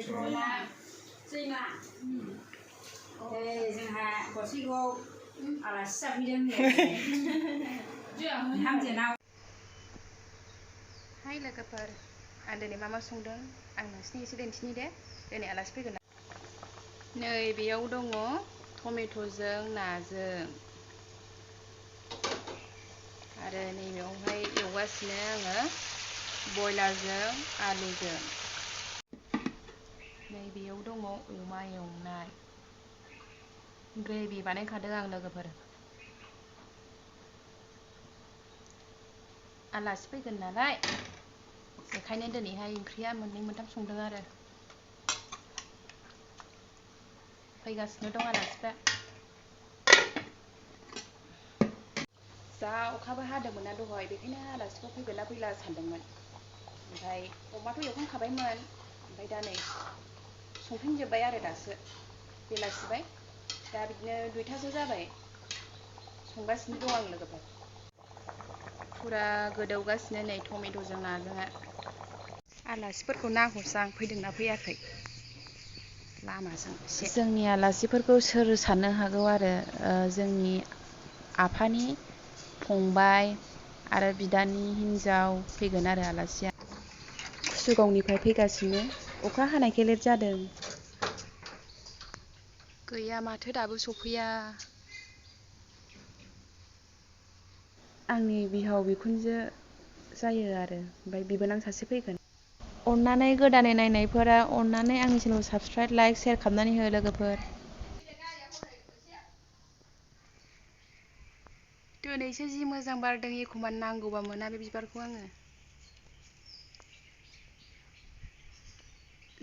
टमेट'ना जोंना जोंहा गरसेखौ आलासि जाफैदों हामजेनाव। हाय लोगोफोर, आं दिनै मा संदों आं नोंसिनि एसे दिन्थिनि दे। दिनै आलासि फैगोन। नै बेयाव दङ टमेट'जों नाजों आरो नैबेयावहाय एवगासिनो आङो बयलारजों आलुजों। नैबेयाव दङ अमा एवनाय, ग्रेभि बानायखादों आं लोगोफोर। आलासि फैगोन नालाय बेखायनो दिनैहाय ओंख्रिया मोननै मोनथाम संदों आरो। फैगासिनो दं आलासिफ्रा। जा अखाबो हादोंमोन ना दहाय, बेखायनो आलासिखौ फैगोन ना फैला सानदोंमोन। ओमफ्राय अमाथ' एवखांखाबायमोन, ओमफ्राय दा नै संफिनजोब्बाय आरो दासो बेलासिबाय। दा बिदिनो 2थासो जाबाय, संगासिनो दं आं लोगोफोर। फुरा गोदौगासिनो नै टमेट'जों नाजोंआ। आलासिफोरखौ नाहरसां फैदोंना फैयाखै लामाजों एसे। जोंनि आलासिफोरखौ सोर साननो हागौ आरो जोंनि आफानि फंबाय आरो बिदानि हिन्जाव फैगोन आरो आलासिया। कुसुगावनिफ्राय फैगासिनो, अखा हानायखाय लेट जादों। गैया माथो दाबो सफैया। आंनि बिहाव बिखुनजो जायो आरो, ओमफ्राय बिबोनां सासे फैगोन। अननानै गोदानै नायनायफोरा अननानै आंनि चेनेलखौ साबस्क्राइब, लाइक, शेयार खालामनानै हो लोगोफोर। दिनैसो जि मोजां बारदों, एखमबा नांगौबा मोना बे बिबारखौ आङो।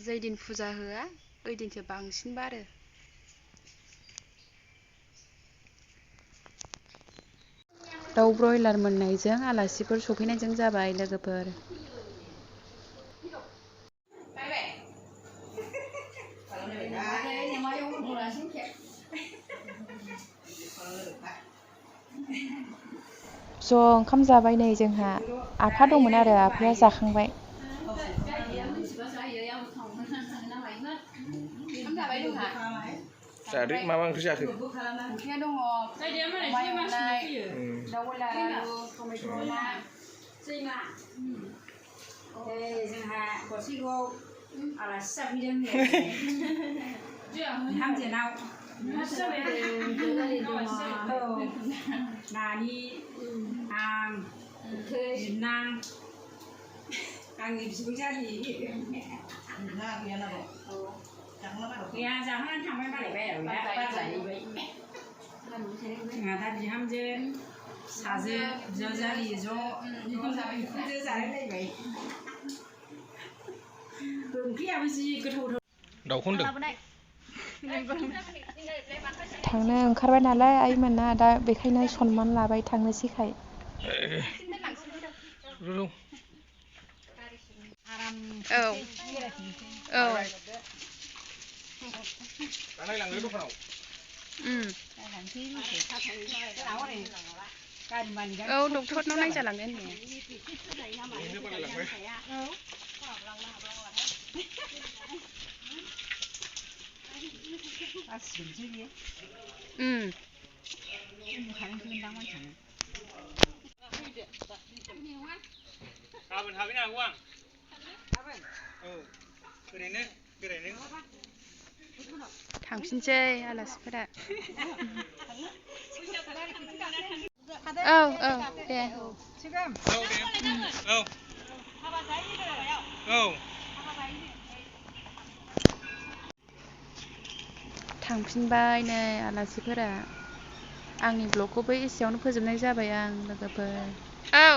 जैदिन फुजा होआ ओइदिनसो बांसिन बारो। दाउ ब्रयलार मोननायजों आलासिफोर सफैनायजों जाबाय लोगोफोर। ज' ओंखाम जाबाय नै जोंहा। आफा दंमोन आरो आफाया जाखांबाय। जादो, मा ओंख्रि जाखो? ओंख्रिया दङ अमा एवनाय, दाउ बयलार, आलु, टमेट'ना जोंना जोंहा गरसेखौ आलासि जाफैदों हामजेनाव। नानि आं बिबोनां आंनि बिबोजालि गैया जाहोनानै थांबाय मालाय बाजार जाहैबाय। जोंहा दा बिहामजो फिसाजो बिजावजालि ज' बिखुनजो जालायलायबाय। ओंख्रियाबो जि गोथाव गोथाव। दाउखौ होनदों। थांनो ओंखारबाय नालाय आइमोना, दा बेखायनो सनमान लाबाय थांनोसैखाय। औ औ नायलांदो दखानाव। औ डक्टरनाव नायजालांनो होननाया। गाबोन थाफैनो हागौ आं। औ, ओरैनो बेरायनो। थांफिनसै आलासिफोरा। औ औ दे। औ। औ। थांफिनबाय नै आलासिफोरा। आंनि ब्लगखौबो एसेयावनो फोजोबनाय जाबाय आं लोगोफोर। औ।